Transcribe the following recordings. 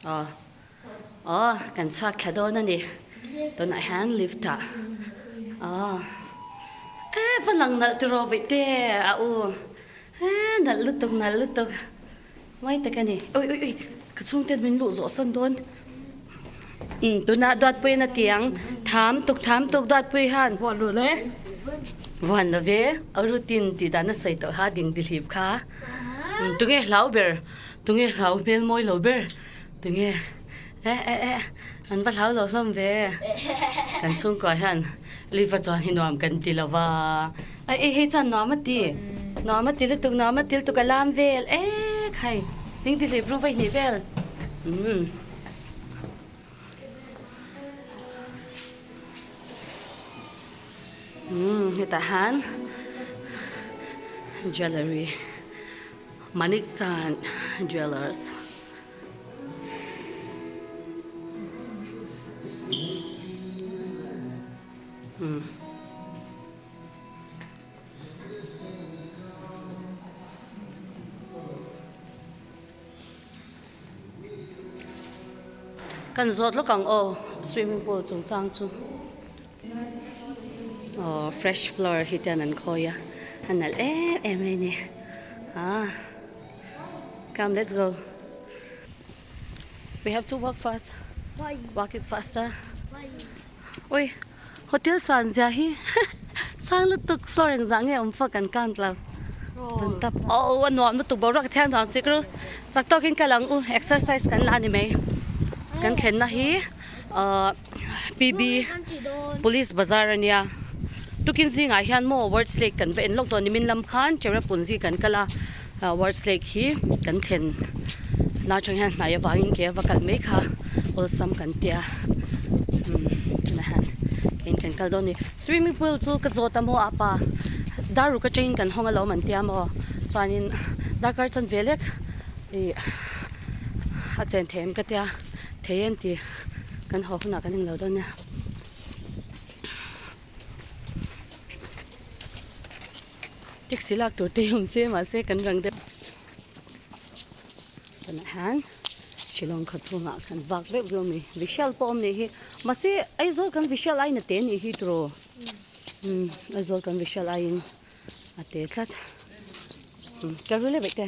Aw aw kan chhuak thla dawn a ni tunah hian lift ah aw e va lang nalh tiraw vaih te a u e nalh lutuk nalh lutuk mawi tak a ni ui ui ui ka chhungte min luh zawh sawn dawn umm tunah Duatpuiin a ti ang tham tuk tham tuk Duatpui hian vuan lo ve a routine tih dan a sawi tawh kha dingdihlip kha tunge hlau ber. Tunge hlau hmel mawi lo ber? Tunge? Eh eh eh an va hlau lo hlawm ve. Kan chhungkua hian lift a chuan hi nuam kan ti lo va. Ai ei hei chuan nuam a ti. Nuam a ti lutuk nuam a ti lutuk a lam vel ek hei. Ding ti hlip ru vaih hnih vel. Umm. Umm hetah hian jewellery. Manik Chand Jewellers. Kan zawt lawk ang aw swimming pool chungchang chu. Aw fresh flower hi te an khawi a a nalh em em mai a ni ah come let's go we have to walk fast walk it faster ui hotel san zia hi sang lutuk floor engzah nge awm fak an count lo an tap aw a nuam lutuk boruak thiang nuam sik ru chak tawkin kal ang u exercise kan la a ni mai kan thlenna hi ahh. PB Police Bazar a nia tukin zingah hian maw Words Lake kan va en lawk dawn nimin lam khan Cherrapunji kan kal a ah Words Lake hi kan thlen na atang hian hnai avangin ke a va kal mai kha awlsam kan tia umm tunah hian in kan kal dawn a ni swimming pool chu ka zawt a maw a pa dar ruk atangin kan hawng alawm an tia maw chuanin darkar chanve lek ih a chen theih em ka tia thei an ti. Kan haw hunah kan englo dawn nia. Taxi lak tur te hi awm se mahse kan rang deuh. Tunah hian Shillong khaw chhungah kan vak veuh veuh a ni. Vishal pawh awm nih hi. Mahse Aizawl kan Vishal aiin a te nih hi tiraw. Umm Aizawl kan Vishal aiin a te tlat. Umm ka rul e vaih te.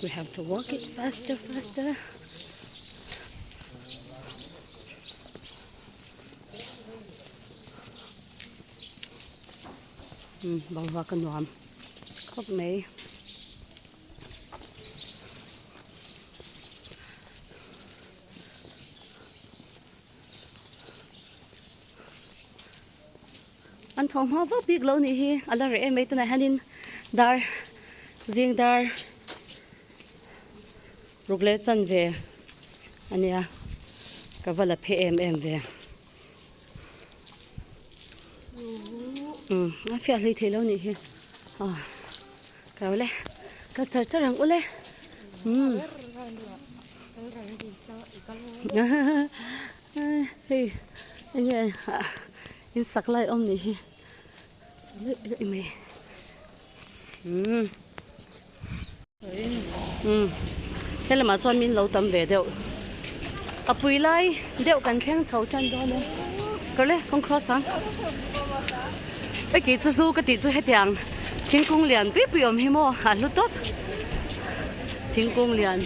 We have to walk it faster faster. Boruak a nuam khawp mai. An thawmhnaw vak bik lo nih hi a la reh em mai tunah hianin dar zing dar ruk leh chanve a nia ka va la phe em em ve umm a fiah hlei thei lo nih hi aw ka ro le ka char char ang ule umm hei enge in sak lai awm nih hi sa luih luih mai umm umm he lamah chuan min lo tam ve deuh a pui lai deuh kan thleng chho tan dawn e kawr le kawng cross ang hei kei chu hlu ka tih chu hetiang thingkung lian pui pui awm hi maw a hlu tawp thingkung lian.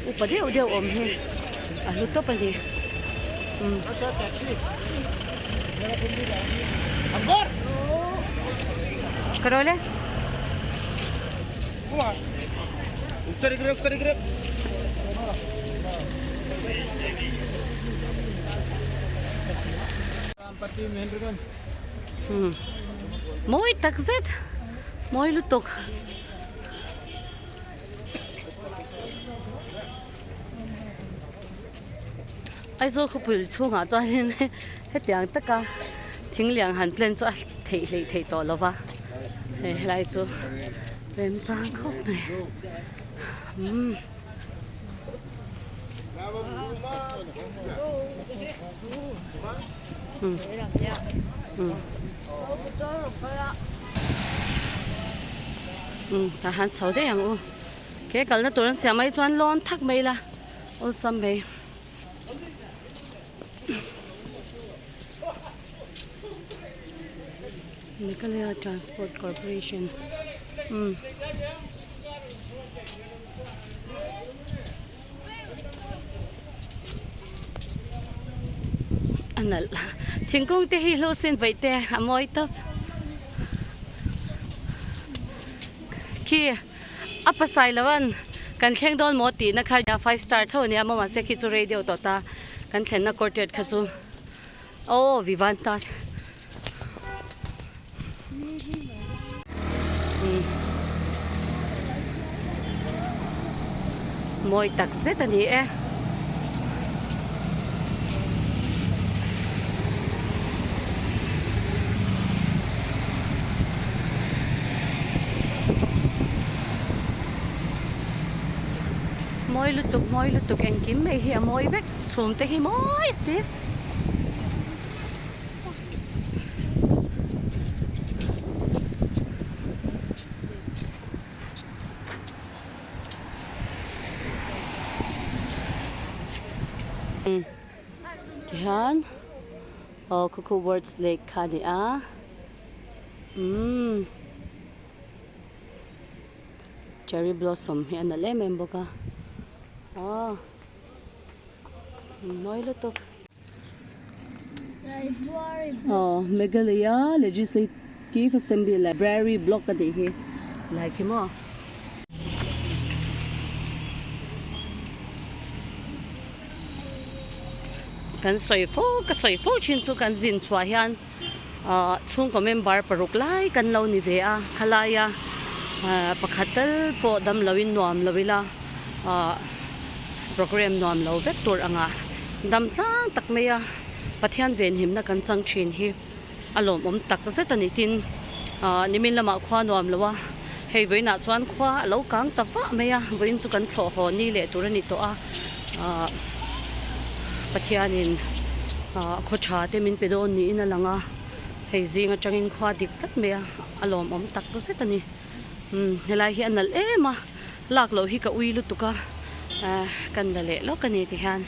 Upa deuh deuh awm hi a hlu tawp a ni. Umm. Ka rawi le. Umm. Mawi tak zet. Mawi lutuk. Aizawl khawpui chhungah chuanin hetiang taka thing lian han plan chu a theih hleih theih tawh lo va hei helai chu remchang khawp mai umm. Umm tah hian chho daih ang u. Ke kalna tur an siam mai chuan lawn thak mai ila awlsam mai. Meghalaya Transport Corporation umm. A nalh thingkung te hi hlo sen vaih te a mawi tawp khi a pasai lo an kan thleng dawn maw tih na kha five star tho ania maw mahse khi chu rei deuh tawh ta kan thlenna courtyard kha chu aw vivanta. Mawi tak zet a ni e. Mawi lutuk mawi lutuk engkim mai hi a mawi vek chhum te hi mawi si. Tihian aw khu khu words lake kha a ni a umm cherry blossom hi a nalh em em bawk a aw mawi lutuk. Aw Meghalaya Legislative Assembly Library Block a tih hi lai khi maw. Kan sawi fo ka sawi fo thin chu kan zin chhuah hian ah chhungkaw member paruk lai kan lo ni ve a khalaia ah pakhat tal pawh dam loin nuam lo ila ah program nuam lo vek tur anga dam tlang tak mai a Pathian venhimna kan chang thin hi a lawmawm tak zet a ni tin ah nimin lamah khua nuam lo a hei vawiinah chuan khua a lo kang ta vah mai a vawiin chu kan thlawh haw ni leh tur a ni tawh a ah Pathianin ah khaw tha te min pe dawn niin a lang a hei zing atangin khua dik tlat mai a a lawmawm tak zet a ni umm helai hi a nalh em a. Lak loh hi ka ui lutuk a, eh kan la leh lawk a ni ti hian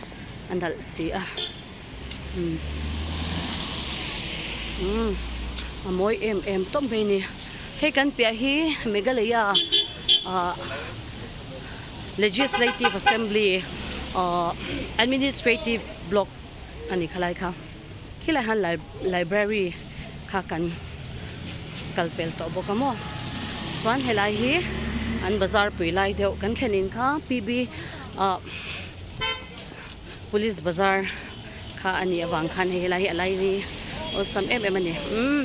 a nalh si a, umm umm a mawi em em tawp mai a ni. Hei kan piah hi Meghalaya ah Legislative Assembly ah Administrative Block a ni khalai kha, khilai hian library kha kan kal pel tawh bawk a maw chuan helai hi an bazar pui lai deuh kan thlen in kha P B ah police bazar kha a nih avang khan hei helai hi a lai hi awlsam em em a ni umm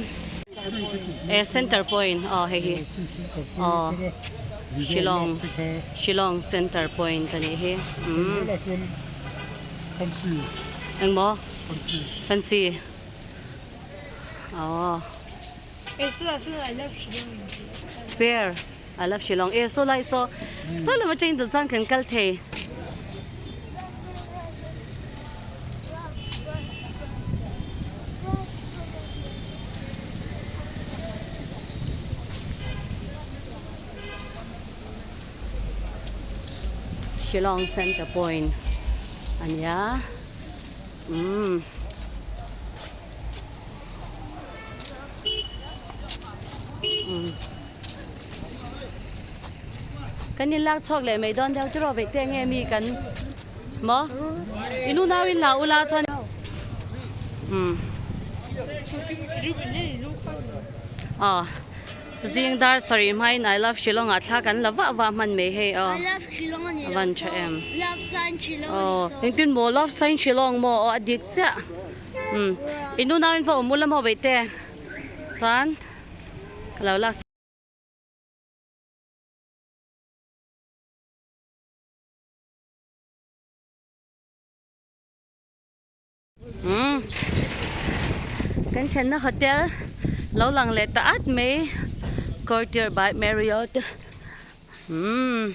e center point aw hei hi aw Shillong Shillong center point a nih hi umm engmaw fancy. Aww. Where? I love Shillong. Eh, so lai so. So lama cheng tu chuan kan kal thei. Shillong Center Point ania. Umm. Kan in lak chhuak leh mai dawn deuh chu rawh veih te nge mi kan maw i nu nau in la ula chuan umm aw zing dar sarih hmain I love Shillong ah thla kan la vah vah hman mai hei aw a van tha em aw engtin maw love sign Shillong maw aw a dik chiah. Umm i nu nauin va awm ula maw beih te chuan ka lo lak umm kan thlenna hotel lo lang leh ta at mai courtyard by Marriott umm.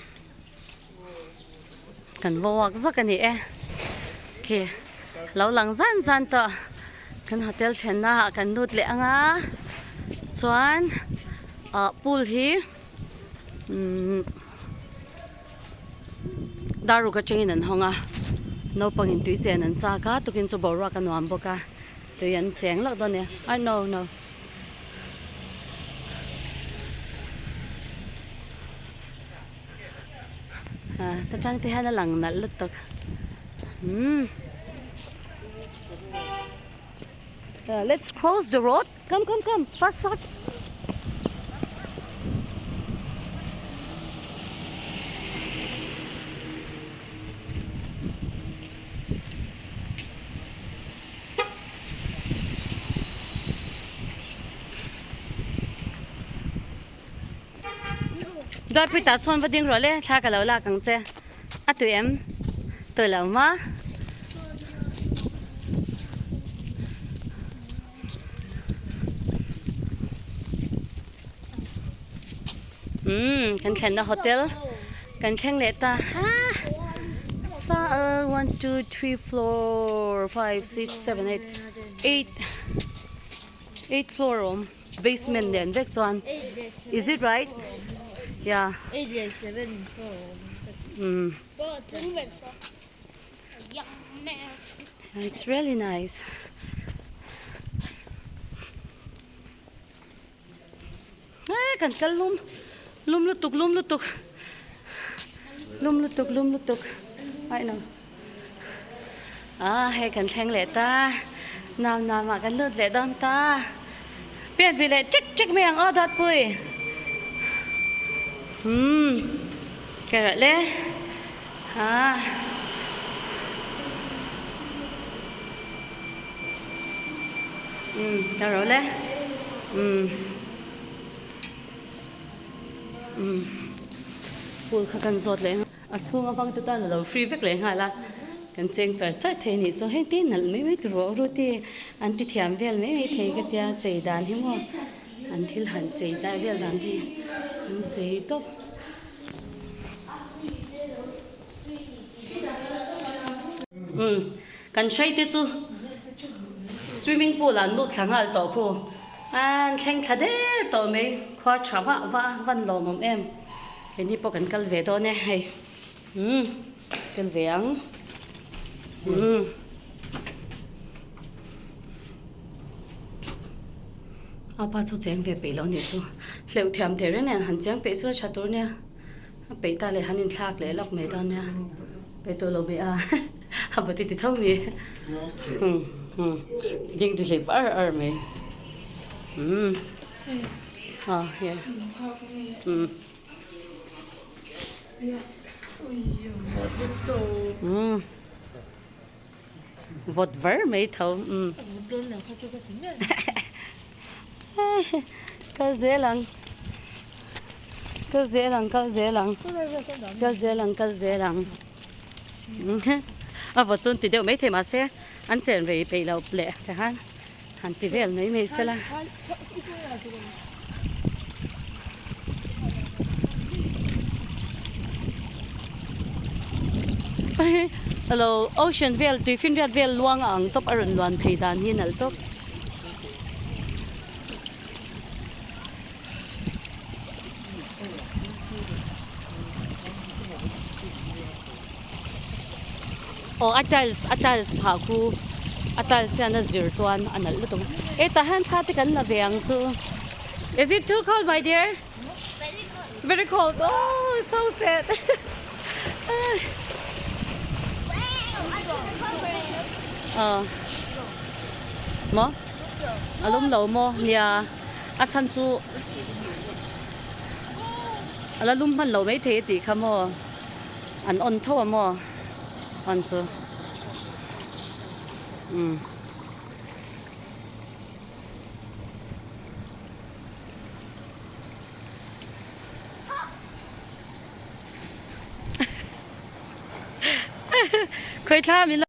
Kan va walk zawk a ni e khi lo lang zan zan tawh kan hotel thlenna ah kan lut leh ang a chuan ah pool hi umm. Dar ruk atangin an hawng a, naupangin tui chen an chak a, tukin chu boruak a nuam bawk a, tui an cheng loh dawn e, ah no no. Ah ta tang te hian a lang nalh lutuk umm Let's cross the road come come come fast fast. Dawrpui tah sawn va ding rawh le thla ka lo lak ang che a tui em tui lo ma umm kan thlenna hotel kan thleng leh ta ha sa 1 2 3 4 5 6 7 8 8 8 floor a awm. Basement nen vek chuan is it right yeah umm it's really nice eh kan kal lum lum lutuk lum lutuk lum lutuk lum lutuk ai no Ah hei kan thleng leh ta nam nam ah kan lut leh dawn ta pian pui leh ṭek ṭek mai ang aw dawtpui umm ka rawh le ah umm ka rawh le umm umm pool kha kan zawt leh. A chhung a hmang te tan a lo free vek leh nghal a, kan cheng char char thei a nih chuan heng te nalh mai mai tur rawh ruti an ti thiam vel mai mai thei ka tia chei dan hi maw an thil han chei dai vel dan hi an zei tawp. Umm kan hrai te chu swimming pool ah an lut thla nghal tawh khu an thleng thla der tawh mai khua tha vah vah a van lawmawm em. Keini pawh kan kal ve dawn e hei umm kal ve ang umm a pa chu cheng ve peih loh anih chu hleuh thiam teh reng nen han cheng peih sela tha tur nia a peih ta leh han inthlak leh lawk mai dawn nia peih tawh lo mai a a va ti ti tho mai umm umm ding ti hlip ar ar mai umm. Ah here umm umm vawt var mai tho umm kal zel ang kal zel ang kal zel ang kal zel ang kal zel ang a vawt chu an ti deuh maithei mahse an chen rei peih loh leh tikhan. Han ti vel mai mai sela. Alo ocean vel tui finriat vel luang a ang tawp a rawn luan phei dan hi nalh tawp. Aw a tiles a tiles phah khu a tiles hian a zir chuan a nalh lutuk e tah hian thla te kan la ve ang chu is it too cold my dear very cold oh so sad aw maw a lum lo maw nia a chhan chu a la lum hman lo maithei a tih kha maw. An on tho a maw on chu umm. Khawi thla min lo.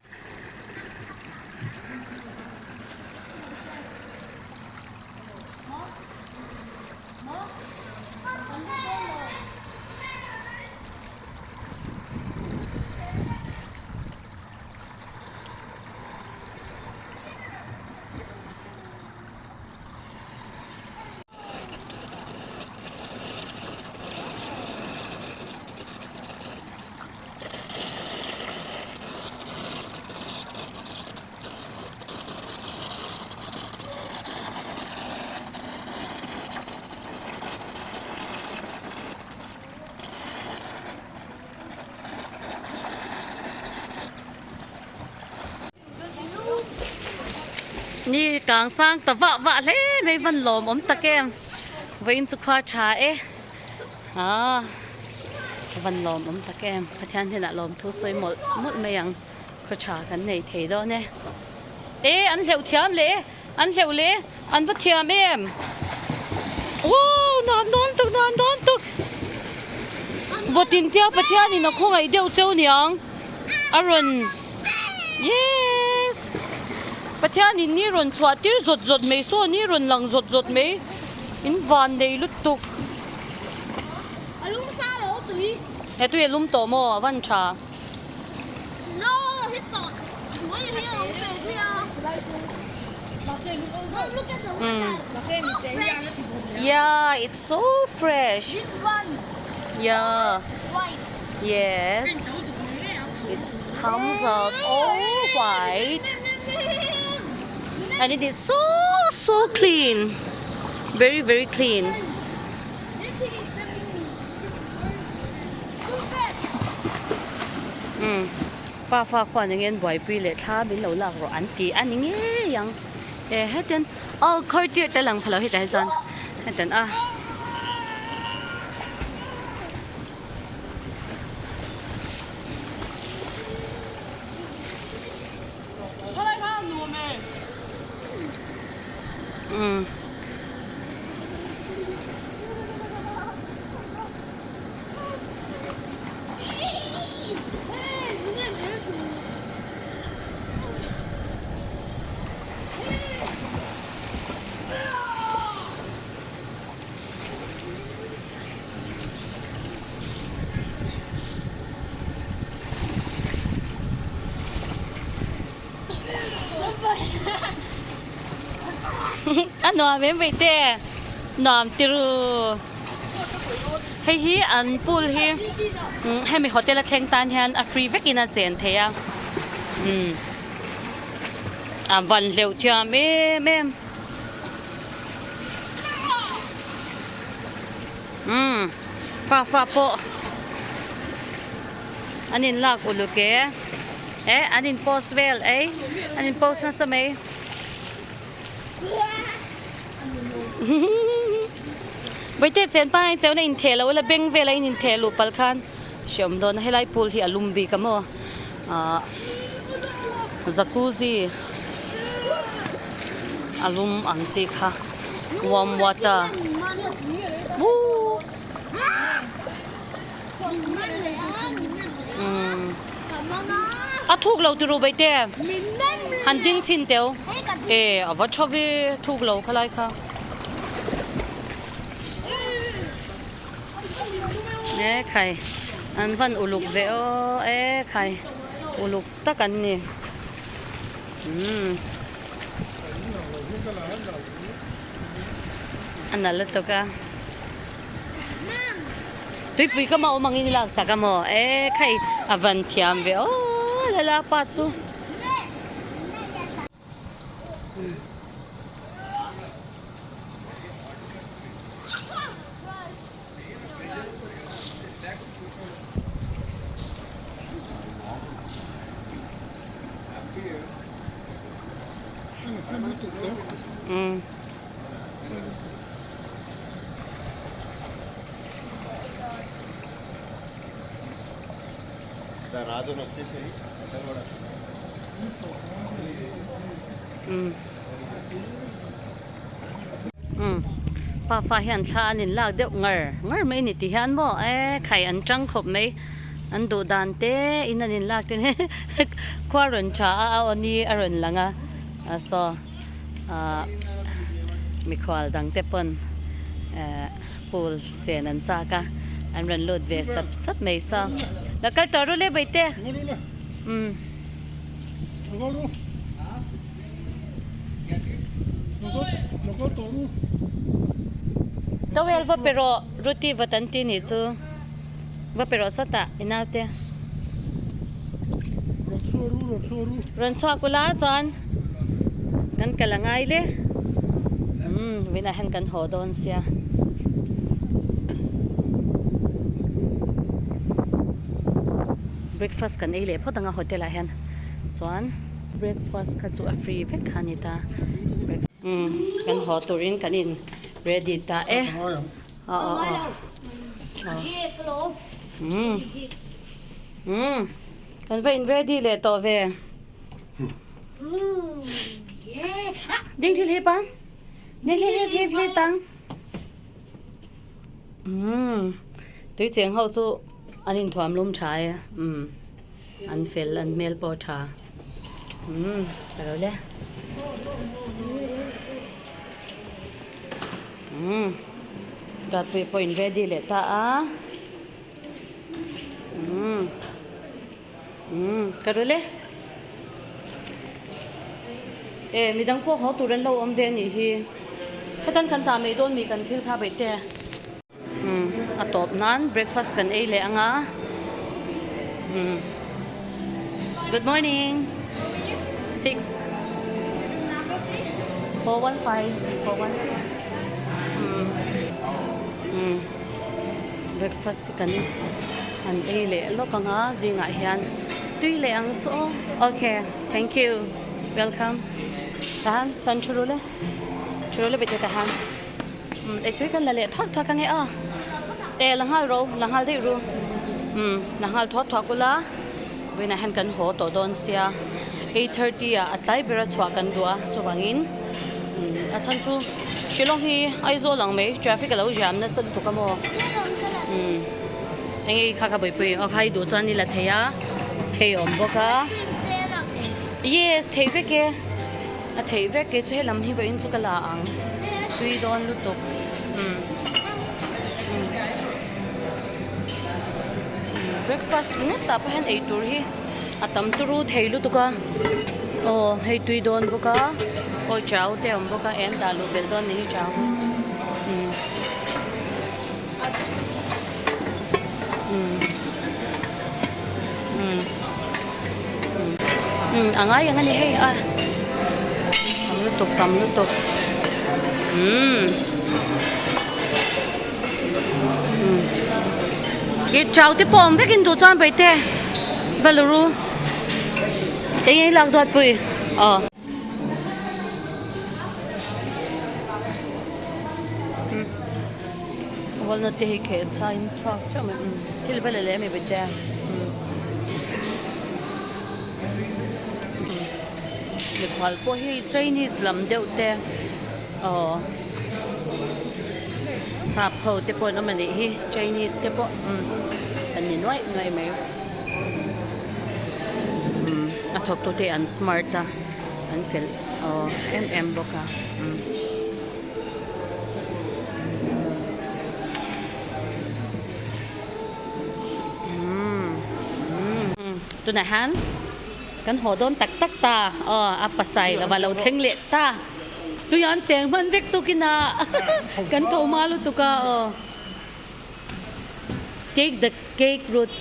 Ni kang sang ta vah vah hle mai van lawm awm tak em. Vawiin chu khua tha e. Aa van lawm awm tak em. Pathian hnenah lawm thu sawi mawlh mawlh mai ang. Khaw tha kan nei thei dawn e. E an hleuh thiam leh e. An hleuh leh e. An va thiam em. Wow nuam dawn tuk nuam dawn tuk. Vawtin tia Pathianin a khawngaih deuh cheu niang. A rawn Yes! Pathianin ni rawn chhuah tir zawt zawt mai saw ni rawn lang zawt zawt mai. In van nei lutuk. A lum sa lo tui. He tui a lum tawh maw a van tha. No he tawh chuai hi a lo ve zui a. Look at the water. So fresh. Yeah, it's so fresh. This one. Yeah. White. Yes. It comes out all white. And it is so, so clean. Very, very clean. Um pa fa khuan engin buaipui leh thla min lo lak rawh an ti a ni ngei ang e hetian aw khawi tir te lang phalo hetah hi chuan hetian a. Umm. A nuam em vei te nuam tiru hei hi an pool hi hemi hotel a thleng tan hian a free vekin a chen thei a a van hleuh thiam em em. Umm pa fa pawh an in lak uluk e eh an in post vel ei an in post nasa mai Vaite chen pa in cheu na in theh lo la beng vel a in in theh luh palh khan hreawm dawn a helai pool hi a lum bik a maw ah jacuzzi a lum ang chi kha warm water woo umm a thuk lo turu baite han ding chhin teu e a va tha ve thuk lo khalai kha e khai an van uluk ve aw e khai uluk tak an ni umm a nalh lutuk a tuipui ka mah awm angin i laksak a maw e khai a van thiam ve aw lala pa chu. Pa fa hian thla an in lak deuh ngar ngar mai a ni ti hian maw e khai an tang khawp mai an duh dan te in an in lak te khua rawn tha a a aw ni a rawn lang a a saw ah mikhual dang te pawn eh pool chen an chak a an rawn lut ve sap sap mai saw la kal tawh ru le baihte umm. Towel va pe rawh Ruti va tan ti nih chu va pe rawh sawtah i naute rawn chhuak ula chuan kan kal a ngai le umm vawiinah hian kan haw dawn sia. Breakfast kan ei leh phawt ang a hotel ah hian chuan. Breakfast kha chu a free vek kha a ni ta. Umm kan haw turin kan in ready ta e. Aw aw aw. Umm umm kan va in ready leh tawh ve. Ding thil hip ang. Ding thil hip hip hip ang. Umm tui cheng ho chu an inthuam lum tha e. Umm. An fel an hmel pawh a tha. Umm ka lo le. Umm Duatpuii pawh in ready leh ta a. Umm umm ka ru le. E midang pawh haw tur an lo awm ve a nih hi. Hetan kan tah mai dawn mi kan thil kha beih te. Umm a tawp nan breakfast kan ei leh ang a umm good morning six four one five 416 umm umm breakfast hi kan han ei leh lawk ang a zingah hian tui leh ang chu aw okay thank you welcome tahan tan thu ru le thu ru le bete tahan. Umm eitui kan la leh thuak thuak ange aw e la nghal ro la nghal daih ru umm la nghal thuak thuak ula vawiinah hian kan haw tawh dawn sia 8:30 ah a tlai ber a chhuah kan duh a chuvangin umm a chhan chu Shillong hi Aizawl ang mai traffic a lo jam nasa lutuk a maw umm enge i kha kha buaipui aw kha i duh chuan i la thei a hei a awm bawk a yes theih vek e. A theih vek kei chu helam hi vawiin chu ka la ang tui dawn lutuk umm umm breakfast ringawt tah pawh hian eitur hi a tam turu thei lutuk a aw hei tui dawn bawk a aw chau te a awm bawk a eng dah luh belh dawn ni hi chau hi umm umm umm. Umm a ngai ang a ni hei a tam lutuk tam lutuk umm umm ih chau te pawh awm vekin duh chuan paih te va la ru eng nge i lak duat pui aw. Walnut te hi kheh chhain chhuak teuh mai umm thil va la leh ami bete umm mikhual pawh hi Chinese lam deuh te aw sap ho te pawh an awm anih hi Chinese te pawh umm an ni nuaih nuaih mai umm a thawk tu te an smart a an fel aw em em bawk a umm. Tunah hian kan haw dawn tak tak ta aw a pasai lova lo thleng leh ta tui an cheng hman vek tukin a kan tho hma lutuk a aw take the cake route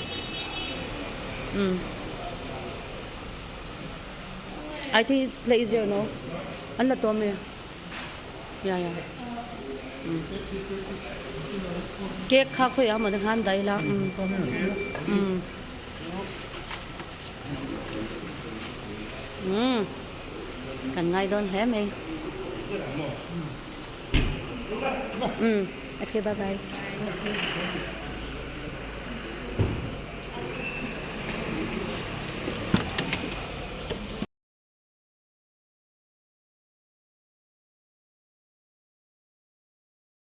umm I think it's play easier no an la tawm e. Ya ya. Cake kha khawi ah maw te khan dah ila. Um. Um. Kan ngai dawn hle mai. Um. Okay bye bye.